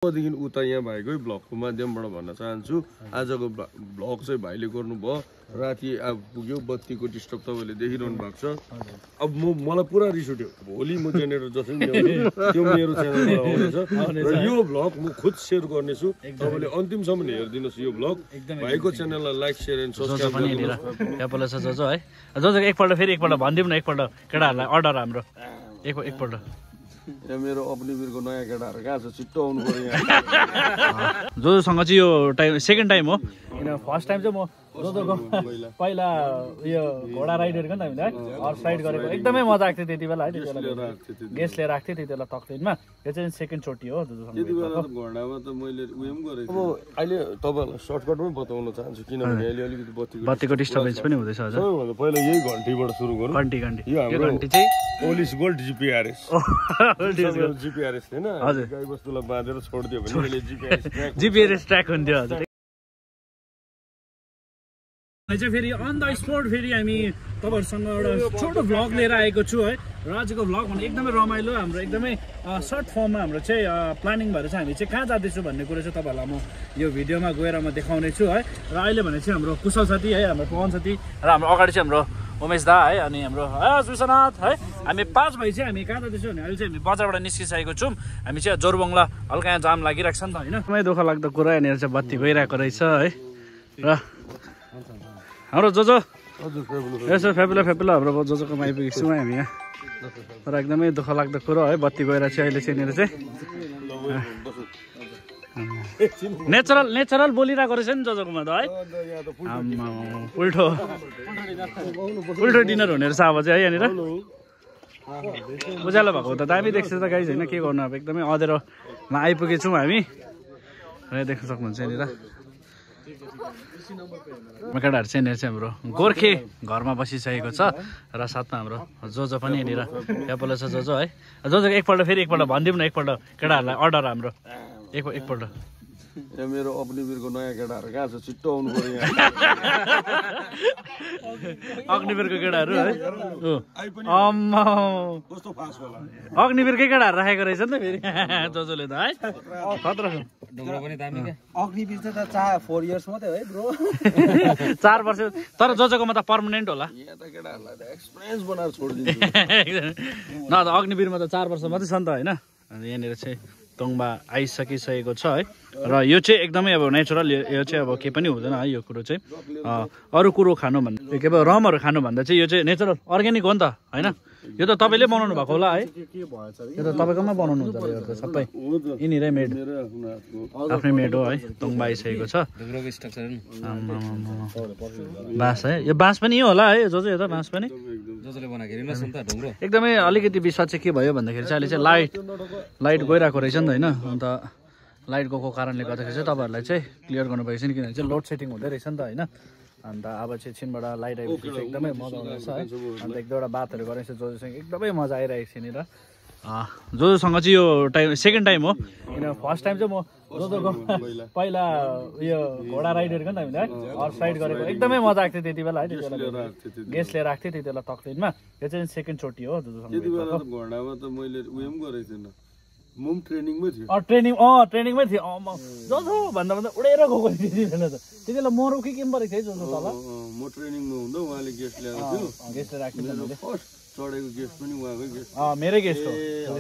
देखि उता यहाँ भाइकै भ्लगको माध्यमबाट भन्न चाहन्छु आजको भ्लग चाहिँ भाइले गर्नुभयो राति पुग्यो बत्तीको डिस्टर्ब तपाईले देखिरहनु भएको छ अब मलाई पुरा रिस उठ्यो भोलि म जेनेरेटर जसरी ल्याउँछु त्यो मेरो च्यानलमा आउनेछ र यो भ्लग म खुद सेयर गर्नेछु तपाईले अन्तिमसम्म हेरिदिनुस् यो भ्लग भाइको च्यानललाई लाइक शेयर एन्ड सब्स्क्राइब गर्नुस् यहाँ छ जोजो है जोजो एकपल्ट फेरि एकपल्ट भनिदिउँ न एकपल्ट केटाहरूलाई अर्डर हाम्रो एकपल्ट यहाँ मेरो अग्निवीरको नयाँ केटाहरू कहाँ छ छिट्टो आउनु पर्यो यहाँ जोजोसँग चाहिँ यो टाइम सेकेन्ड टाइम हो किन फर्स्ट टाइम चाहिँ म जोजोको पहिला उयो घोडा राइड गरेको नि त हामीले है हर्स राइड गरेको एकदमै मजा आएको थियो त्यति बेला है त्यति बेला गेस्ट लिएर आएको थियो त्यति बेला तकलिनमा यो चाहिँ सेकेन्ड चोटि हो जोजोसँग त्यति बेला त घोडामा त मैले उयो पनि गरेको अब अहिले तपाईँहरूलाई सर्टकटमै बताउन चाहन्छु किनभने अहिले अलिकति बत्तीको डिस्टर्बेन्स पनि हुँदैछ हजुर सबैभन्दा पहिला यही घन्टीबाट सुरु गरौँ घन्टी यो हाम्रो घन्टी चाहिँ पोलिस गोल्ड जिपिआरएस जिपिआरएस हैन गाई बस्तुलाई बाँधेर छोड्दियो भने अहिले जिपिआरएस ट्र्याक हुन्थ्यो हजुर चाहिँ फेरि अन द स्पोट फेरि हामी तपाईँहरूसँग एउटा छोटो भ्लग लिएर आएको छु है र आजको भ्लग भने एकदमै रमाइलो हाम्रो एकदमै सर्ट फर्ममा हाम्रो चाहिँ प्लानिङ भएर चाहिँ हामी चाहिँ कहाँ जाँदैछु भन्ने कुरो चाहिँ तपाईँहरूलाई म यो भिडियोमा गएर म देखाउने छु है र अहिले भने चाहिँ हाम्रो कुशल साथी है हाम्रो पवन साथी र हाम्रो अगाडि चाहिँ हाम्रो उमेश दा है अनि हाम्रो विश्वनाथ है हामी 5 भाइ चाहिँ हामी कहाँ जाँदैछौँ भने अहिले चाहिँ हामी बजारबाट निस्किसकेको छौँ हामी चाहिँ जोरबङ्गला हल्का यहाँ जाम लागिरहेको छ नि त होइन एकदमै दुःख लाग्दो कुरा यहाँनिर चाहिँ बत्ती गइरहेको रहेछ है र हाम्रो जोजो यसो फेपुला हाम्रो जोजोकोमा आइपुगेको छौँ हामी यहाँ तर एकदमै दुःख लाग्दो कुरो है बत्ती गएर चाहिँ अहिले चाहिँ यहाँनिर चाहिँ नेचरल बोलिरहेको रहेछ नि जोजोकोमा त है उल्टो डिनर हुने रहेछ अब चाहिँ है यहाँनिर उज्यालो भएको त दामी देख्छ त गाइज होइन के गर्नु अब एकदमै अँधेरोमा आइपुगेछौँ हामी र देख्न सक्नुहुन्छ यहाँनिर केटाहरू चाहिँ यहाँनिर चाहिँ हाम्रो गोर्खे घरमा बसिसकेको छ र साथमा हाम्रो जोजो पनि यहाँनिर यहाँ छ जोजो है जोजो एकपल्ट फेरि एकपल्ट भनिदिउँ न एकपल्ट केटाहरूलाई अर्डर हाम्रो एकपल्ट यहाँ मेरो अग्निवीरको नयाँ केटाहरू कहाँ छ छिट्टो आउनु पर्यो यहाँ अग्निवीरको केटाहरू है अग्निवीरकै केटाहरू राखेको रहेछ नि त फेरि जोजोले त है खतरा अग्निवीर चाहिँ 4 इयर्स मात्रै है ब्रो 4 वर्ष तर जोजोकोमा त पर्मानेन्ट होला यहाँ त केटाहरूलाई त एक्सपिरियन्स बनाएर छोडिदिन्छ न त अग्निवीरमा त 4 वर्ष मात्रै छ नि त होइन अनि यहाँनिर चाहिँ तोङबा आइसकिसकेको छ है र यो चाहिँ एकदमै अब नेचुरल यो चाहिँ अब केही पनि हुँदैन है यो कुरो चाहिँ अरू कुरो खानु भन्दा के भयो रमहरू खानु भन्दा चाहिँ यो चाहिँ नेचुरल अर्ग्यानिक हो नि त होइन यो त तपाईँले बनाउनु भएको होला है यो त तपाईँकोमा बनाउनु हुन्छ यो त सबै यिनीरै मेड आफ्नै मेड हो है तोङबा आइसकेको छ बाँस है यो बाँस पनि होला है जो चाहिँ यो त बाँस पनि एकदमै अलिकति विश्वास चाहिँ के भयो भन्दाखेरि चाहिँ अहिले चाहिँ लाइट गइरहेको रहेछ नि त होइन अन्त लाइट गएको कारणले गर्दाखेरि चाहिँ तपाईँहरूलाई चाहिँ क्लियर गर्नु पाइन्छ नि किनभने चाहिँ लोड सेटिङ हुँदै रहेछ नि त होइन अन्त अब चाहिँ छिनबाट लाइट आएपछि चाहिँ एकदमै मजा आउँदैछ है अन्त एक दुईवटा बातहरू गरेको छ जोजोसँग एकदमै मजा आइरहेको छ यहाँनिर जोजोसँग चाहिँ यो टाइम सेकेन्ड टाइम हो किन फर्स्ट टाइम चाहिँ म जोजोको पहिला उयो घोडा राइड गरेको नि त हामीले है हर्स राइड गरेको एकदमै मजा आएको थियो त्यति बेला है त्यति बेला गेस्ट लिएर आएको थियो त्यति बेला तकलिनमा यो चाहिँ सेकेन्ड चोटि हो जोजोसँग त्यति बेला त घोडामा त मैले उयो पनि गरेको थिएन म पनि ट्रेनिङमै थिएँ ट्रेनिङमै थिएँ जोजो भन्दा उडेर गएको त्यति बेला त त्यति बेला म रोकी के परेको थिएँ जोजो तल म ट्रेनिङमा हुँदा उहाँले गेस्ट ल्याएको थियो गेस्ट लिएर आएको थियो चढेको गेस्ट पनि उहाँकै गेस्ट मेरै गेस्ट हो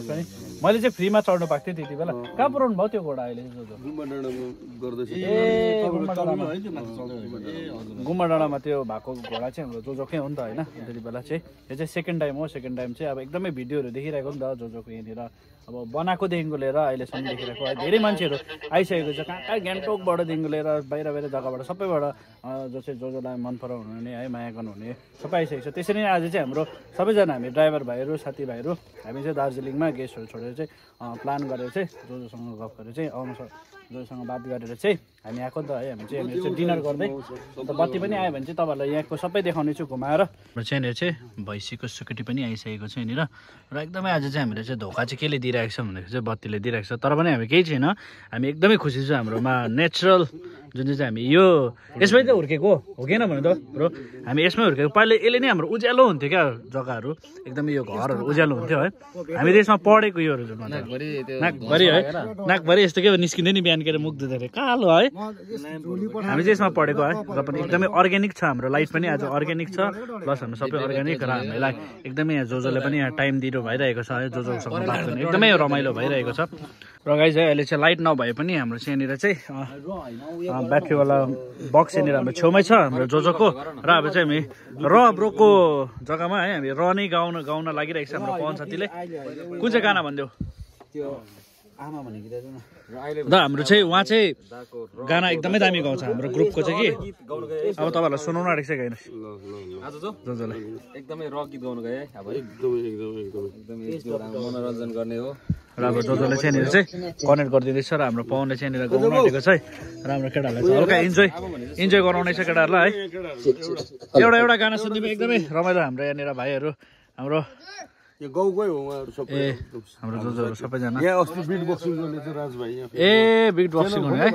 पनि मैले चाहिँ फ्रीमा चढ्नु पाएको थिएँ त्यति बेला कहाँ पुऱ्याउनु भयो त्यो घोडा अहिले गुम्बा डाँडामा गर्दैछ गुम्बा डाँडामा त्यो भएको घोडा चाहिँ हाम्रो जोजोकै हो नि त होइन त्यति बेला चाहिँ यो चाहिँ सेकेन्ड टाइम हो सेकेन्ड टाइम चाहिँ अब एकदमै भिडियोहरू देखिरहेको नि त जोजोको यहाँनिर अब बनाएकोदेखिको लिएर अहिलेसम्म देखिरहेको धेरै मान्छेहरू आइसकेको छ कहाँ कहाँ गान्तोकबाटदेखिको लिएर बाहिर जग्गाबाट सबैबाट जो चाहिँ जोजोलाई मन पराउनु हुने है माया गर्नुहुने सबै आइसकेको छ त्यसरी नै आज चाहिँ हाम्रो सबैजना हामी ड्राइभर भाइहरू साथीभाइहरू हामी चाहिँ दार्जिलिङमा गेस्टहरू छोडेर चाहिँ प्लान गरेर चाहिँ जोजोसँग गफ गरेर चाहिँ आउनु जोजोसँग बात गरेर चाहिँ हामी आएको नि त है हामी चाहिँ डिनर गर्दै अन्त बत्ती पनि आयो भने चाहिँ तपाईँहरूलाई यहाँको सबै देखाउने छु घुमाएर चाहिँ यहाँनिर चाहिँ भैँसीको सुकुटी पनि आइसकेको छ यहाँनिर र एकदमै आज चाहिँ हामीले चाहिँ धोका चाहिँ केले दिइरहेको छ भन्दाखेरि चाहिँ बत्तीले दिइरहेको छ तर पनि हामी केही छैन हामी एकदमै खुसी छौँ हाम्रोमा नेचुरल जुन चाहिँ हामी यो यसमै त हुर्केको हो कि होइन भने त ब्रो हामी यसमै हुर्केको पहिला यसले नै हाम्रो उज्यालो हुन्थ्यो क्या जग्गाहरू एकदमै यो घरहरू उज्यालो हुन्थ्यो है हामी त्यसमा पढेको योहरू जुन नाकभरि है नाकभरि यस्तो के निस्किँदै नि बिहान के मुख धुँदै कालो है हामी चाहिँ यसमा पढेको है र पनि एकदमै अर्ग्यानिक छ हाम्रो लाइफ पनि आज अर्ग्यानिक छ प्लस हाम्रो सबै अर्ग्यानिक र हामीलाई एकदमै यहाँ जोजोले पनि यहाँ टाइम दिनु भइरहेको छ है जोजोको सक्नु भएको छैन एकदमै रमाइलो भइरहेको छ र गाइज है अहिले चाहिँ लाइट नभए पनि हाम्रो चाहिँ यहाँनिर चाहिँ ब्याट्रीवाला बक्स यहाँनिर हाम्रो छेउमै छ हाम्रो जोजोको र अब चाहिँ हामी र ब्रोको जग्गामा है हामी र नै गाउन लागिरहेको छ हाम्रो पवन साथीले कुन चाहिँ गाना भनिदेऊ दा हाम्रो चाहिँ उहाँ चाहिँ गाना एकदमै दामी गाउँछ हाम्रो ग्रुपको चाहिँ कि अब तपाईँहरूलाई सुनाउन आँटेको छ गाइन जोजोलाई एकदमै रक गीत गाउनु गए अब एकदमै मनोरञ्जन गर्ने हो र अब जोजोले चाहिँ यहाँनिर चाहिँ कनेक्ट गरिदिँदैछ र हाम्रो पवनले चाहिँ यहाँनिर गाउनु आँटेको छ है र हाम्रो केटाहरूलाई चाहिँ हल्का इन्जोय गराउने छ केटाहरूलाई है एउटा गाना सुनिदिनु एकदमै रमाइलो हाम्रो यहाँनिर भाइहरू हाम्रो यो गाउँकै हो उहाँहरू सबै हाम्रो जोजोहरू सबैजना यहाँ अस्ति बिट बक्सिङ गर्ने चाहिँ राज भाइ यहाँ बिट बक्सिङ गर्ने है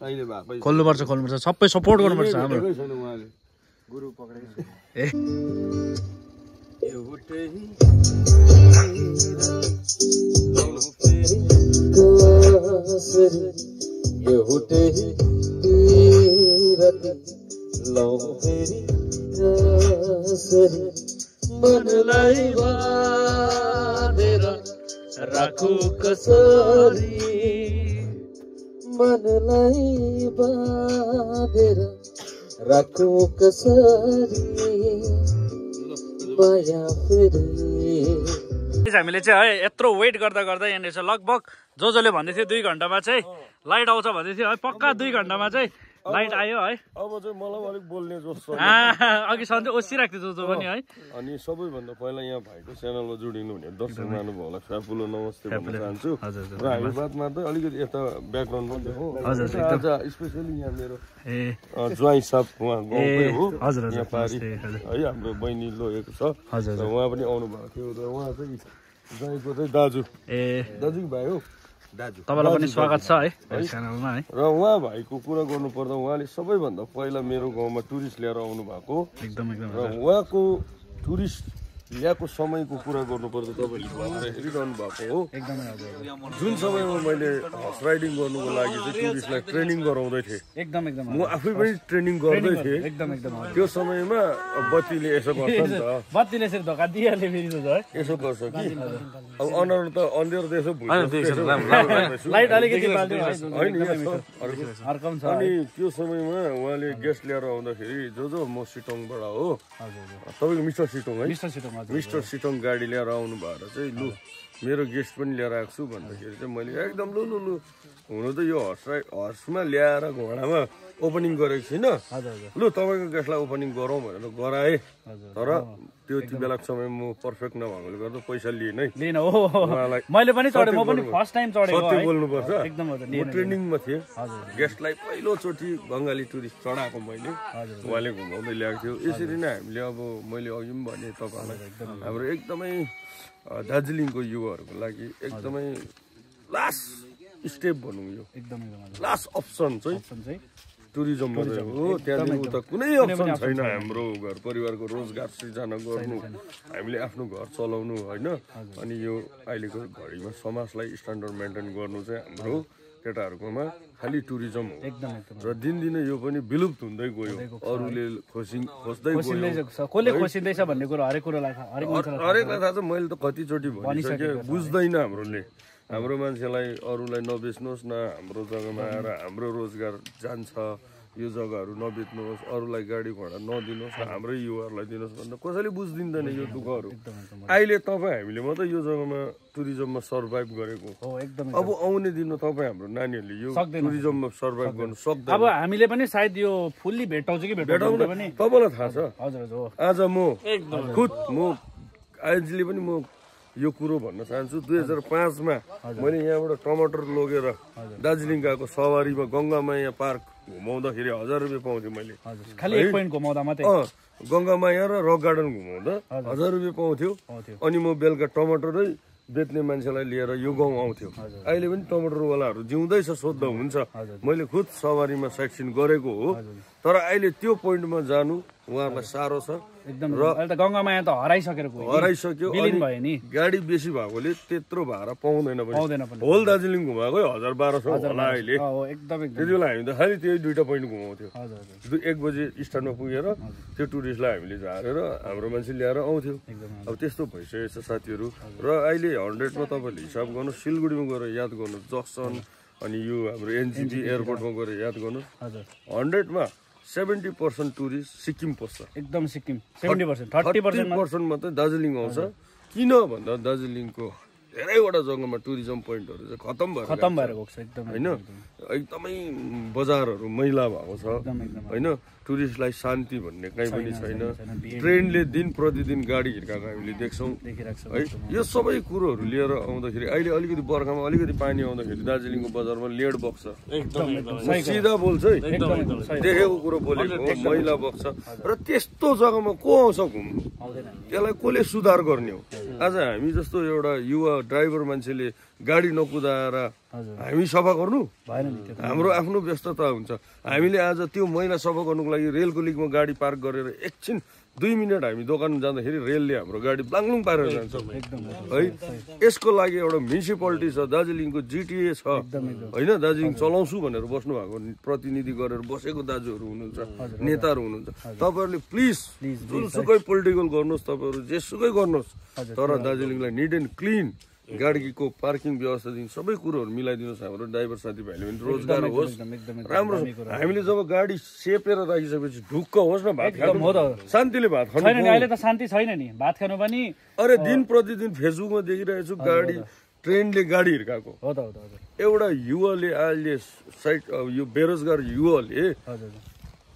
अहिले भएको खोल्नुपर्छ सबै सपोर्ट गर्नुपर्छ हाम्रो छैन उहाँले गुरु पक्रेको मनलाई बाँधेर राखु कसरी मनलाई बाँधेर राखु कसरी माया फेरि हामीले चाहिँ है यत्रो वेट गर्दा यहाँनिर चाहिँ लगभग जोजोले भन्दै थियो 2 घन्टामा चाहिँ लाइट आउँछ भन्दै थियो है पक्का 2 घन्टामा चाहिँ लाइट आयो है अब चाहिँ मलाई अलिक बोल्ने जोस छ अघि सधैँ ओसिरहेको थियो जोजो पनि है अनि सबैभन्दा पहिला यहाँ भाइको च्यानलमा जोडिनु हुने दर्शक महानुभावलाई फ्यापुलो नमस्ते भन्न चाहन्छु र हामी बात मार्दै अलिकति यता ब्याकग्राउन्ड पनि देखौँ आज स्पेसली यहाँ मेरो ज्वाइँ साहब उहाँ गाउँकै हो यहाँ पारी है हाम्रो बहिनी लोगेको छ र उहाँ पनि आउनु भएको थियो र उहाँ चाहिँ ज्वाइँको चाहिँ दाजु भाइ हो तपाईँलाई पनि स्वागत छ है च्यानलमा है र उहाँ भाइको कुरा गर्नुपर्दा उहाँले सबैभन्दा पहिला मेरो गाउँमा टुरिस्ट ल्याएर आउनु भएको एकदम र उहाँको टुरिस्ट ल्याएको समयको कुरा गर्नुपर्दा तपाईँले हेरिरहनु भएको हो जुन समयमा मैले हर्स राइडिङ गर्नुको लागि चाहिँ टुरिस्टलाई ट्रेनिङ गराउँदै थिएँ म आफै पनि ट्रेनिङ गर्दै थिएँ त्यो समयमा बत्तीले यसो गर्छ नि त बत्तीले यसरी धोका दिइहाल्यो फेरि है यसो गर्छ कि अब अनुहार त अन्धेरो देश लाइट अलिकति अनि त्यो समयमा उहाँले गेस्ट ल्याएर आउँदाखेरि जो म सिटोङबाट हो तपाईँको मिस्टर सिटोङ है मिस्टर सिटोङ गाडी ल्याएर आउनु भएर चाहिँ लु मेरो गेस्ट पनि लिएर आएको छु भन्दाखेरि चाहिँ मैले एकदम लु हुनु त यो हर्समा ल्याएर घोडामा ओपनिङ गरेको छैन लु तपाईँको गेस्टलाई ओपनिङ गरौँ भनेर गराएँ तर त्यो बेलाको समय म पर्फेक्ट नभएकोले गर्दा पैसा लिएन है मैले पनि चढेँ म पनि फर्स्ट टाइम चढेको सत्य बोल्नुपर्छ म ट्रेनिङमा थिएँ गेस्टलाई पहिलोचोटि बङ्गाली टुरिस्ट चढाएको मैले उहाँले घुमाउँदै ल्याएको थियो यसरी नै हामीले अब मैले अघि पनि भने तपाईँहरूलाई हाम्रो एकदमै दार्जिलिङको युवाहरूको लागि एकदमै लास्ट स्टेप भनौँ यो लास्ट अप्सन चाहिँ टुरिज्ममा हो त्यहाँदेखि उता कुनै अप्सन छैन हाम्रो घर परिवारको रोजगार सृजना गर्नु हामीले आफ्नो घर चलाउनु होइन अनि यो अहिलेको घडीमा समाजलाई स्ट्यान्डर्ड मेन्टेन गर्नु चाहिँ हाम्रो केटाहरूकोमा खालि टुरिज्म हो र दिनदिनै यो पनि विलुप्त हुँदै गयो अरूले खोज्दै खोजिँदैछ भन्ने कुरो हरेकलाई थाहा छ मैले त कतिचोटि भनिसकेँ बुझ्दैन हाम्रो मान्छेलाई अरूलाई नबेच्नुहोस् न हाम्रो जग्गामा आएर हाम्रो रोजगार जान्छ यो जग्गाहरू नबेच्नुहोस् अरूलाई गाडी घोडा नदिनुहोस् हाम्रै युवाहरूलाई दिनुहोस् भन्दा कसैले बुझिदिँदैन यो दुःखहरू अहिले हामीले मात्रै यो जग्गामा टुरिज्ममा सर्भाइभ गरेको अब आउने दिन तपाईँ हाम्रो नानीहरूले यो टुरिज्ममा सर्भाइभ गर्नु सक्दैन अब हामीले पनि सायद यो फुल्ली भेटाउँछ कि भेटाउँदैन पनि तपाईँलाई थाहा छ आज म आजले पनि म यो कुरो भन्न चाहन्छु 2005मा मैले यहाँबाट टमाटर लगेर दार्जिलिङ गएको सवारीमा गङ्गामाया पार्क घुमाउँदाखेरि 1000 रुपियाँ पाउँथेँ मैले खालि एक पोइन्ट घुमाउँदा मात्रै गङ्गामाया र रक गार्डन घुमाउँदा 1000 रुपियाँ पाउँथ्यो अनि म बेलुका टमाटरै बेच्ने मान्छेलाई लिएर यो गाउँ आउँथ्यो अहिले पनि टमाटरवालाहरू जिउँदैछ सोध्दा हुन्छ मैले खुद सवारीमा साइटसिन गरेको हो तर अहिले त्यो पोइन्टमा जानु उहाँहरूलाई साह्रो छ एकदम अहिले त गङ्गामाया त हराइसक्यो विलीन भयो नि गाडी बेसी भएकोले त्यत्रो भाडा पाउँदैन पाउँदैन पनि होल दार्जिलिङ घुमाएकै 1200 होला अहिले एकदम त्यति बेला हामी त खालि त्यही 2टा पोइन्ट घुमाउँथ्यो हजुर 1 बजे स्ट्यान्डमा पुगेर त्यो टुरिस्टलाई हामीले झारेर हाम्रो मान्छे ल्याएर आउँथ्यो अब त्यस्तो भइसकेको छ साथीहरू र अहिले 100 मा तपाईँले हिसाब गर्नु सिलगढीमा गएर याद गर्नु जक्सन अनि यो हाम्रो एनजेपी एयरपोर्टमा गएर याद गर्नु हजुर 100 मा 70% टुरिस्ट सिक्किम पस्छ एकदम सिक्किम 70% 30% मात्रै दार्जिलिङ आउँछ किन भन्दा दार्जिलिङको धेरैवटा जग्गामा टुरिज्म पोइन्टहरू चाहिँ खतम भएर गएको छ एकदम हैन एकदमै बजारहरु मैला भएको छ हैन टुरिस्टलाई शान्ति भन्ने कहीँ पनि छैन ट्रेनले दिन प्रतिदिन गाडी हिर्काएको हामीले देख्छौं है यो सबै कुरोहरू लिएर आउँदाखेरि अहिले अलिकति बर्खामा अलिकति पानी आउँदाखेरि दार्जिलिङको बजारमा लेड बग्छ एकदम सिधा बोल्छ है देखेको कुरो बोलेको मैला बग्छ र त्यस्तो जग्गामा को आउँछ घुम्नु त्यसलाई कसले सुधार गर्ने हो आज हामी जस्तो एउटा युवा ड्राइभर मान्छेले गाडी नकुदाएर हामी सफा गर्नु हाम्रो आफ्नो व्यस्तता हुन्छ हामीले आज त्यो मैला सफा गर्नुको लागि रेलको लिगमा गाडी पार्क गरेर एकछिन 2 मिनेट हामी दोकान जाँदाखेरि रेलले हाम्रो गाडी ब्लाङलुङ पारेर जान्छ है यसको लागि एउटा म्युनिसिपालिटी छ दार्जिलिङको जिटिए छ हैन दार्जिलिङ चलाउँछु भनेर बस्नु भएको प्रतिनिधि गरेर बसेको दाजुहरू हुनुहुन्छ नेताहरू हुनुहुन्छ तपाईहरुले प्लिज जुनसुकै पोलिटिकल गर्नुहोस् तपाईहरु जेसुकै गर्नुहोस् तर दार्जिलिङलाई निट एन्ड क्लिन गाडीको पार्किङ व्यवस्थादेखि सबै कुरोहरू मिलाइदिनुहोस् हाम्रो ड्राइभर साथीभाइले पनि रोजगार होस् राम्रो हामीले जब गाडी सेपेर राखिसकेपछि ढुक्क होस् न भात खानु शान्तिले भात खानु छैन नि अहिले त शान्ति छैन नि भात खानु पनि अरे दिन प्रतिदिन फेसबुकमा देखिरहेको छु गाडी ट्रेनले गाडी हिर्काको हो त एउटा युवाले अहिले साइड यो बेरोजगार युवाले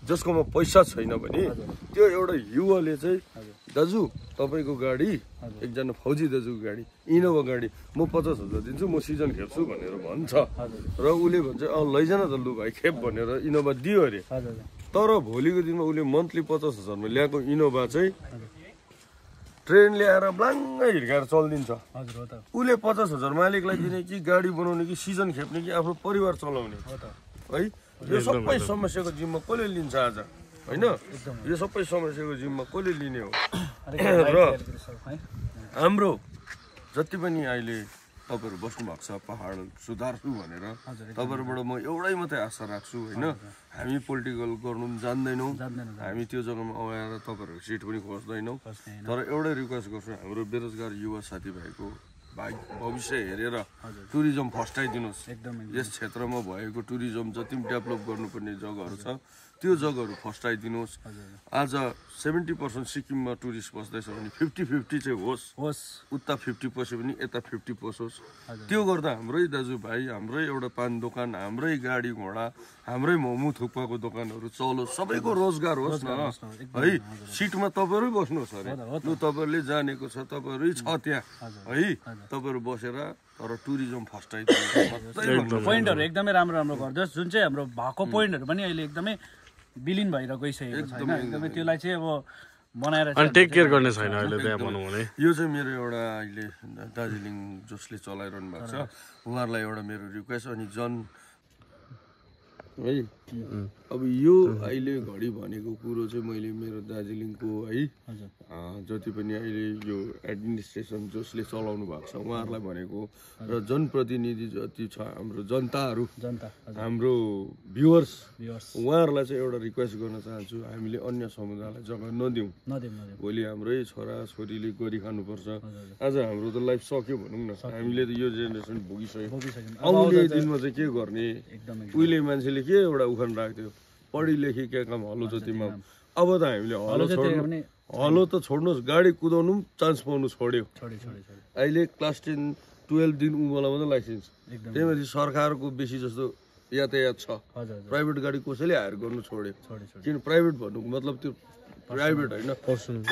जसकोमा पैसा छैन भने त्यो एउटा युवाले चाहिँ दाजु तपाईको गाडी एकजना फौजी दाजुको गाडी इनोभा गाडी म 50,000 दिन्छु म सिजन खेप्छु भनेर भन्छ र उले भन्छ लैजान त लु भाइ खेप भनेर इनोभा दियो अरे तर भोलिको दिनमा उले मन्थली 50,000 मा ल्याएको इनोभा चाहिँ ट्रेन ल्याएर ब्लाङ्गै हिर्काएर चल्दिन्छ उले 50,000 मालिकलाई दिने कि गाडी बनाउने कि सिजन खेप्ने कि आफ्नो परिवार चलाउने है यो सबै समस्याको जिम्मा कसले लिन्छ आज हैन यो सबै समस्याको जिम्मा कसले लिने हो र हाम्रो जति पनि अहिले तपाईहरु बस्नु भएको छ पहाड सुधार्छु भनेर तपाईहरुबाट म एउटै मात्रै आशा राख्छु हैन हामी पोलिटिकल गर्नु पनि जान्दैनौं हामी त्यो जग्गामा आएर तपाईहरुको सिट पनि खोज्दैनौं तर एउटै रिक्वेस्ट गर्छु हाम्रो बेरोजगार युवा साथीभाइको भविष्य हेरेर टुरिज्म फस्टाइदिनुस् यस क्षेत्रमा भएको टुरिज्म जति पनि डेभलप गर्नुपर्ने जग्गाहरू छ त्यो जग्गाहरू फस्टाइदिनुस् आज 70% सिक्किममा टुरिस्ट बस्दैछ भने 50-50 चाहिँ होस् उता 50 पस्यो भने यता 50 पसोस् त्यो गर्दा हाम्रै दाजुभाइ हाम्रै एउटा पान दोकान हाम्रै गाडी घोडा हाम्रै मोमो थुक्पाको दोकानहरू चलोस् सबैको रोजगार होस् न है सिटमा तपाईहरु बस्नुहोस् अरे लु तपाईहरुले जानेको छ तपाईहरुै छ त्यहाँ है तपाईहरु बसेर तर टुरिज्म फस्टाइदिनु पोइन्टहरु एकदमै राम्रो राम्रो गर्दछ जुन चाहिँ हाम्रो भएको पोइन्टहरु पनि अहिले एकदमै विलीन भएर गइसकेको छ हैन एकदमै त्यसलाई चाहिँ अब बनाएर अनि टेक केयर गर्ने छैन अहिले त्यहाँ भनौं भने यो चाहिँ मेरो एउटा अहिले दार्जिलिङ जसले चलाइरहनु भएको छ उहाँहरुलाई एउटा मेरो रिक्वेस्ट अनि जन है अब यो अहिले घडी भनेको कुरो चाहिँ मैले मेरो दार्जिलिङको है जति पनि अहिले यो एडमिनिस्ट्रेसन जसले चलाउनु भएको छ उहाँहरुलाई भनेको र जनप्रतिनिधि जति छ हाम्रो जनताहरू हाम्रो भ्युअर्स उहाँहरुलाई चाहिँ एउटा रिक्वेस्ट गर्न चाहन्छु हामीले अन्य समुदायलाई जग्गा नदिउँ भोलि हाम्रै छोरा छोरीले गरी खानुपर्छ आज हाम्रो त लाइफ सक्यो भनौँ न हामीले त यो जेनेरेसन भोगिसक्यो आउने दिनमा चाहिँ के गर्ने उहिले मान्छेले के एउटा उखान राख्थ्यो पढी लेखी के काम हलो जतिमा अब त हामीले हलो त छोड्नुहोस् गाडी कुदाउनु पनि चान्स पाउनु छोड्यो अहिले क्लास 10 12 दिन उमेरलाई मात्रै लाइसेन्स त्यही माथि सरकारको बेसी जस्तो यातायात छ प्राइभेट गाडी कसैले हायर गर्नु छोड्यो किन प्राइभेट भन्नुको मतलब त्यो प्राइभेट हैन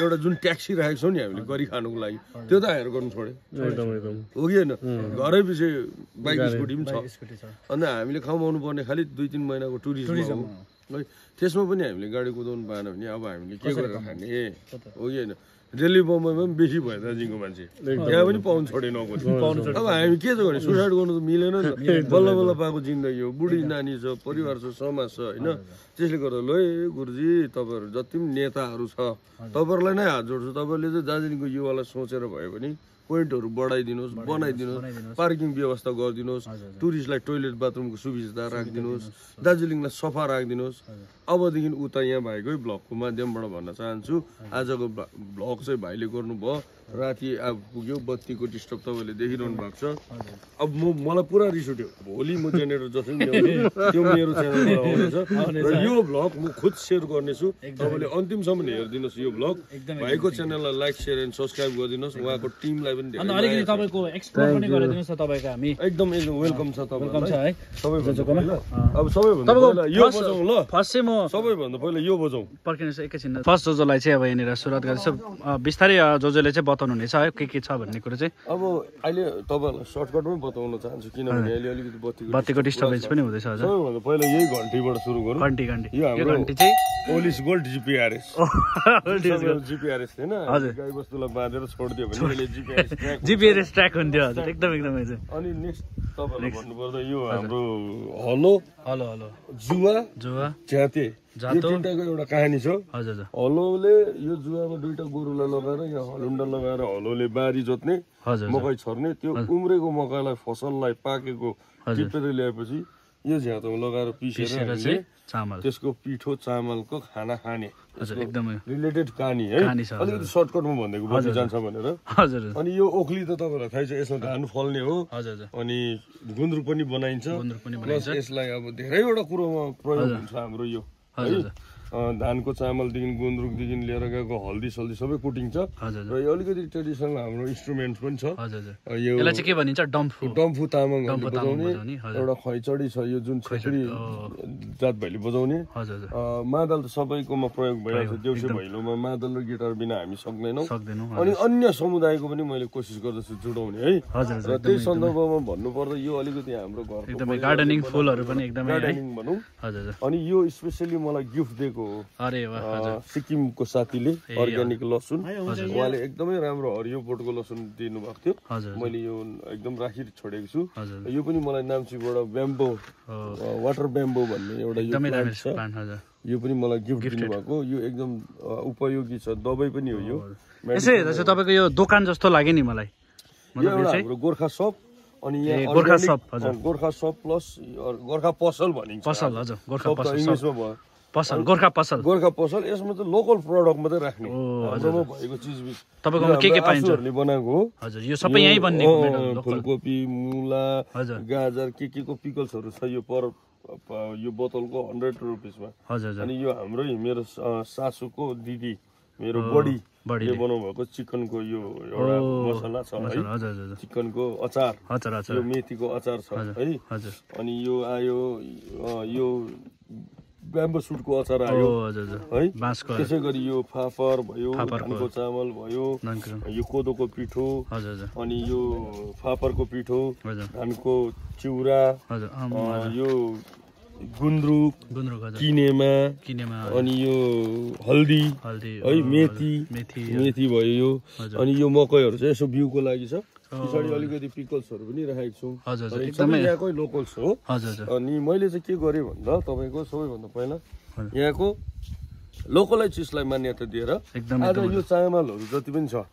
एउटा जुन ट्याक्सी राखेको छौ नि हामीले गरी खानुको लागि त्यो त हायर गर्नु छोड्यो हो कि हैन घरै पछि बाइक स्कुटी पनि छ अनि हामीले कमाउनु पर्ने खाली 2-3 महिनाको टुरिज्म है त्यसमा पनि हामीले गाडी कुदाउनु पाएन भने अब हामीले के गरेर खाने हो कि हैन दिल्ली बम्बईमा पनि बेसी भयो दार्जिलिङको मान्छे यहाँ पनि पाउनु छोडे नगोज अब हामी के छ भने सुसाइड गर्नु त मिलेन नि त बल्ल बल्ल पाएको जिन्दगी हो बुढी नानी छ परिवार छ समाज छ होइन त्यसले गर्दा ल गुरुजी तपाईँहरू जति पनि नेताहरू छ तपाईँहरूलाई नै हात जोड्छु तपाईँहरूले चाहिँ दार्जिलिङको युवालाई सोचेर भयो भने पोइन्टहरू बढाइदिनुहोस् बनाइदिनुहोस् पार्किङ व्यवस्था गरिदिनुहोस् टुरिस्टलाई टोइलेट बाथरुमको सुविधा राखिदिनुहोस् दार्जिलिङलाई सफा राखिदिनुहोस् अबदेखि उता यहाँ भाइकै भ्लगको माध्यमबाट भन्न चाहन्छु आजको भ्लग चाहिँ भाइले गर्नुभयो राति अब पुग्यो बत्तीको डिस्टर्ब तपाईँले देखिरहनु भएको छ अब मलाई पुरा रिस उठ्यो भोलि म जेनेरेटर जसरी ल्याउँछु त्यो मेरो च्यानलमा आउनेछ र यो भ्लग म खुद सेयर गर्नेछु तपाईँले अन्तिमसम्म हेरिदिनुहोस् यो भ्लग भाइको च्यानललाई लाइक सेयर एन्ड सब्सक्राइब गरिदिनुहोस् उहाँको टिमलाई पनि अनि अलिकति तपाईँको एक्सप्लोर पनि गरिदिनुहोस् न तपाईँको हामी एकदम वेलकम छ वेलकम छ है सबैभन्दा अब सबैभन्दा पहिला यो बजाउँ ल फर्स्ट चाहिँ म सबैभन्दा पहिला यो बजाउँ पर्खिनुहोस् एकैछिन फर्स्ट जोजोलाई चाहिँ अब यहाँनिर सुरुवात गर्दैछ बिस्तारै जोजोले चाहिँ बताउनु हुनेछ है के छ भन्ने कुरो चाहिँ अब अहिले तपाईँहरूलाई सर्टकटमै बताउन चाहन्छु किनभने अहिले अलिकति बत्तीको डिस्टर्बेन्स पनि हुँदैछ हजुर सबैभन्दा पहिला यही घन्टीबाट सुरु गरौँ घन्टी यो हाम्रो घन्टी चाहिँ पोलिस गोल्ड जिपिआरएस जिपिआरएस थिएन गाई बस्तुलाई बाँधेर छोडिदियो भने अहिले जिपिआरएस ट्र्याक हुन्थ्यो हजुर एकदमै अनि नेक्स्ट तपाईँलाई भन्नुपर्दा यो हाम्रो हलो जुवा झ्याते यो तिनटाको एउटा कहानी छ हलोले यो जुवामा दुईटा गोरुलाई लगाएर यहाँ हलुन्डा लगाएर हलोले बारी जोत्ने मकै छर्ने त्यो उम्रेको मकैलाई फसललाई पाकेको टिपेर ल्याएपछि यो झ्यातोमा लगाएर पिसेर त्यसको पिठो चामलको खाना खाने रिलेटेड कहानी है अलिकति सर्टकटमा भनिदिएको बसी जान्छ भनेर अनि यो ओखली त तपाईँलाई थाहै छ यसमा धान फल्ने हो अनि गुन्द्रुक पनि बनाइन्छ प्लस यसलाई अब धेरैवटा कुरोमा प्रयोग हुन्छ हाम्रो यो है धानको चामलदेखि गुन्द्रुकदेखि लिएर गएको हल्दी सल्दी सबै कुटिन्छ र यो अलिकति ट्रेडिसनल हाम्रो इन्स्ट्रुमेन्ट पनि छ यो के भनिन्छ डम्फु तामाङहरूले बजाउने एउटा खैचडी छ यो जुन छेत्री जात भाइले बजाउने मादल त सबैकोमा प्रयोग भइरहेको छ देउसे भैलोमा मादल र गिटार बिना हामी सक्दैनौँ अनि अन्य समुदायको पनि मैले कोसिस गर्दछु जुटाउने है र त्यही सन्दर्भमा भन्नुपर्दा यो अलिकति हाम्रो घरको गार्डनिङ फुलहरू पनि एकदमै गार्डनिङ भनौँ अनि यो स्पेसली मलाई गिफ्ट दिएको सिक्किमको साथीले अर्ग्यानिक लसुन उहाँले एकदमै राम्रो हरियो बोटको लसुन दिनुभएको थियो मैले यो एकदम राखी छोडेको छु यो पनि मलाई नाम्चीबाट ब्याम्बो वाटर ब्याम्बो भन्ने एउटा यो प्लान्ट छ यो पनि मलाई गिफ्ट दिनुभएको यो एकदम उपयोगी छ दबाई पनि हो यो तपाईँको यो दोकान जस्तो लाग्यो नि मलाई यो एउटा हाम्रो गोर्खा सप अनि यहाँ गोर्खा सप प्लस गोर्खा पसल भनिन्छ इङ्ग्लिसमा भयो गोर्खा पसल यसमा त लोकल प्रडक्ट मात्रै राख्ने हाम्रोमा भएको चिज तपाईकोमा के पाइन्छ बनाएको हो हजुर यो सबै यही बन्ने फुलकोपी मुला गाजर के को पिकल्सहरू छ यो यो बोतलको 100 रुपिसमा अनि यो हाम्रै मेरो सासूको दिदी मेरो बडी बनाउनु भएको चिकनको यो एउटा मसला छ है चिकनको अचार यो मेथीको अचार छ है अनि यो आयो यो ब्याम्बो सुटको अचार आयो है त्यसै गरी यो फापर भयो धानको चामल भयो यो कोदोको पिठो अनि यो फापरको पिठो धानको चिउरा यो गुन्द्रुक किनेमा अनि यो हल्दी है मेथी भयो यो अनि यो मकैहरू चाहिँ यसो बिउको लागि छ पछाडि अलिकति पिकल्सहरू पनि राखेको छौँ एकदमै यहाँकै लोकल्स हो अनि मैले चाहिँ के गरेँ भन्दा तपाईँको सबैभन्दा पहिला यहाँको लोकलै चिजलाई मान्यता दिएर आज यो चामलहरू जति पनि छ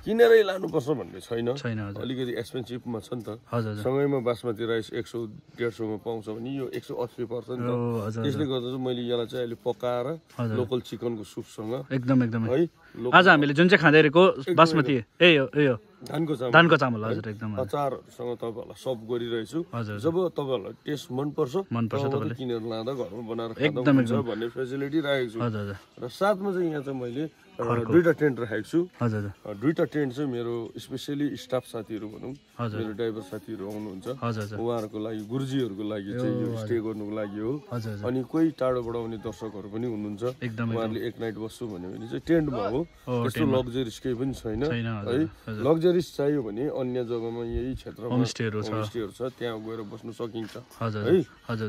किनेरै लानुपर्छ भन्ने छैन अलिकति एक्सपेन्सिभमा छ नि त सँगैमा बासमती राइस 100-150 मा पाउँछ भने यो 180 पर्छ नि त त्यसले गर्दा चाहिँ मैले यसलाई चाहिँ अहिले पकाएर लोकल चिकनको सुपसँग एकदमै है आज हामीले जुन चाहिँ खाँदै गरेको बासमती यो धानको चामल हजुर एकदम अचारसँग तपाईँहरूलाई सर्भ गरिरहेछु जब तपाईँहरूलाई टेस्ट मनपर्छ तपाईँले किनेर लाँदा घरमा बनाएर खाँदा हुन्छ भन्ने फेसिलिटी राखेको छु र साथमा चाहिँ यहाँ चाहिँ मैले दुईटा टेन्ट राखेको छु दुईटा टेन्ट चाहिँ मेरो स्पेसली स्टाफ साथीहरू भनौँ मेरो ड्राइभर साथीहरू आउनुहुन्छ उहाँहरूको लागि गुरुजीहरूको लागि चाहिँ यो स्टे गर्नुको लागि हो अनि कोही टाढोबाट आउने दर्शकहरू पनि हुनुहुन्छ उहाँहरूले एक नाइट बस्छु भन्यो भने चाहिँ टेन्टमा हो त्यस्तो लग्जरिस केही पनि छैन है लग्जरिस चाहियो भने अन्य जग्गामा यही क्षेत्रमा होमस्टेहरू छ त्यहाँ गएर बस्नु सकिन्छ है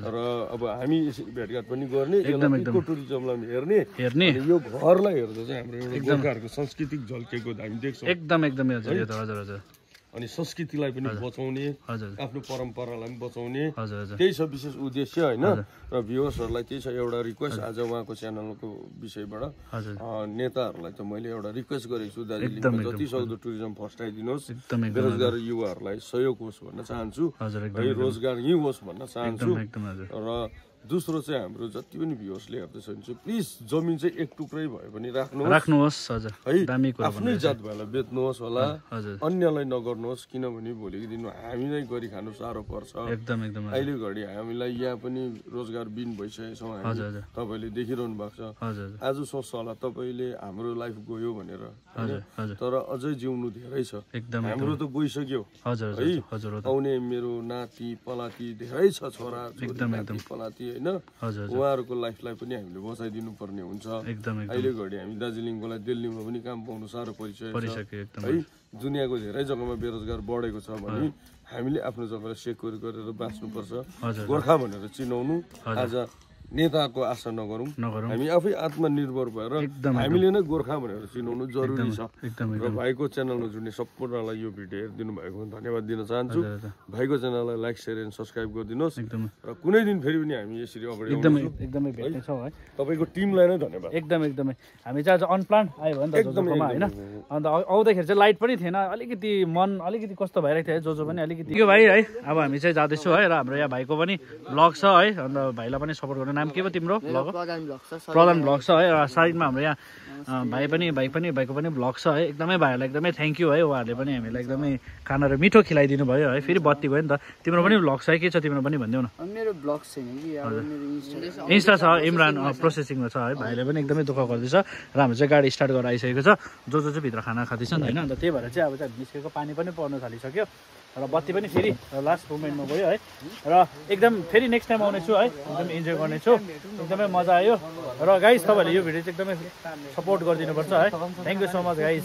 र अब हामी भेटघाट पनि गर्ने इको टुरिज्मलाई हेर्ने यो घरलाई हेर्दा चाहिँ हाम्रो एउटा गोर्खाहरूको सांस्कृतिक झल्केको हामी देख्छौँ एकदमै हजुर यो त हजुर हजुर अनि संस्कृतिलाई पनि बचाउने हजुर आफ्नो परम्परालाई पनि बचाउने हजुर हजुर त्यही छ विशेष उद्देश्य होइन र भ्युवर्सहरूलाई त्यही छ एउटा रिक्वेस्ट आज उहाँको च्यानलको विषयबाट हजुर नेताहरूलाई त मैले एउटा रिक्वेस्ट गरेको छु दार्जिलिङमा जति सक्दो टुरिज्म फस्टाइदिनुहोस् एकदमै बेरोजगार युवाहरूलाई सहयोग होस् भन्न चाहन्छु हजुर है रोजगार यहीँ होस् भन्न चाहन्छु एकदम हजुर र दोस्रो चाहिँ हाम्रो जति पनि भ्युवर्सले हेर्दैछ भने चाहिँ प्लिज जमिन चाहिँ एक टुक्रै भए पनि राख्नुहोस् हजुर है दामी कुरा आफ्नै जात भएलाई बेच्नुहोस् होला हजुर अन्यलाई नगर्नुहोस् किनभने भोलिको दिनमा हामी नै गरी खानु साह्रो पर्छ एकदम अहिले घडी हामीलाई यहाँ पनि रोजगार बिन भइसकेको छौँ हामी हजुर हजुर तपाईँले देखिरहनु भएको छ हजुर आज सोच्छ होला तपाईँले हाम्रो लाइफ गयो भनेर हजुर हजुर तर अझै जिउनु धेरै छ एकदम हाम्रो त गइसक्यो हजुर है हजुर आउने मेरो नाति पलाती धेरै छ छोरा एकदम पलाती होइन हजुर उहाँहरूको लाइफलाई पनि हामीले बचाइदिनु पर्ने हुन्छ एकदम अहिले घडी हामी दार्जिलिङकोलाई दिल्लीमा पनि काम पाउनु साह्रो परिसकेको परिसक्यो एकदम है दुनियाँको धेरै जग्गामा बेरोजगार बढेको छ भने हामीले आफ्नो जग्गालाई सेक्युर गरेर बाँच्नुपर्छ गोर्खा भनेर चिनाउनु आज नेताको आशा नगरौँ हामी आफै आत्मनिर्भर भएर हामीले नै गोर्खा भनेर चिनाउनु जरुरी छ र भाइको च्यानलमा जुड्ने सम्पूर्णलाई यो भिडियो हेरिदिनु भएको धन्यवाद दिन चाहन्छु भाइको च्यानललाई लाइक सेयर एन्ड सब्सक्राइब गरिदिनुहोस् र कुनै दिन फेरि पनि हामी यसरी अगाडि एकदमै भेट्नेछौँ है तपाईँको टिमलाई नै धन्यवाद एकदमै हामी चाहिँ आज अनप्लान आयो भने त जोजोकोमा होइन अन्त आउँदाखेरि चाहिँ लाइट पनि थिएन अलिकति मन अलिकति कस्तो भइरहेको थियो है जोजो पनि अलिकति यो भाइ है अब हामी चाहिँ जाँदैछौँ है र हाम्रो यहाँ भाइको पनि ब्लग छ है अन्त भाइलाई पनि सपोर्ट गर्नु नाम के पो तिम्रो ब्लग प्रधान ब्लग छ है र साइडमा हाम्रो यहाँ भाइको पनि ब्लग छ है एकदमै भाइहरूलाई एकदमै थ्याङ्क यू है उहाँहरूले पनि हामीलाई एकदमै खाना र मिठो खिलाइदिनु भयो है फेरि बत्ती गयो नि त तिम्रो पनि ब्लग छ है के छ तिम्रो पनि भनिदेऊ न मेरो ब्लग छैन कि अब मेरो इन्स्टा छ इमरान प्रोसेसिङमा छ है भाइले पनि एकदमै दुःख गर्दैछ र हाम्रो चाहिँ गाडी स्टार्ट गरेर आइसकेको छ जो चाहिँ भित्र खाना खाँदैछ नि होइन अन्त त्यही भएर चाहिँ अब चाहिँ निस्केको पानी पनि पर्न थालिसक्यो र बत्ती पनि फेरि लास्ट मोमेन्टमा गयो है र एकदम फेरि नेक्स्ट टाइम आउनेछु है एकदम इन्जोय गर्नेछु एकदमै मजा आयो र गाइस तपाईँहरूले यो भिडियो चाहिँ एकदमै सपोर्ट गरिदिनुपर्छ है thank you so much guys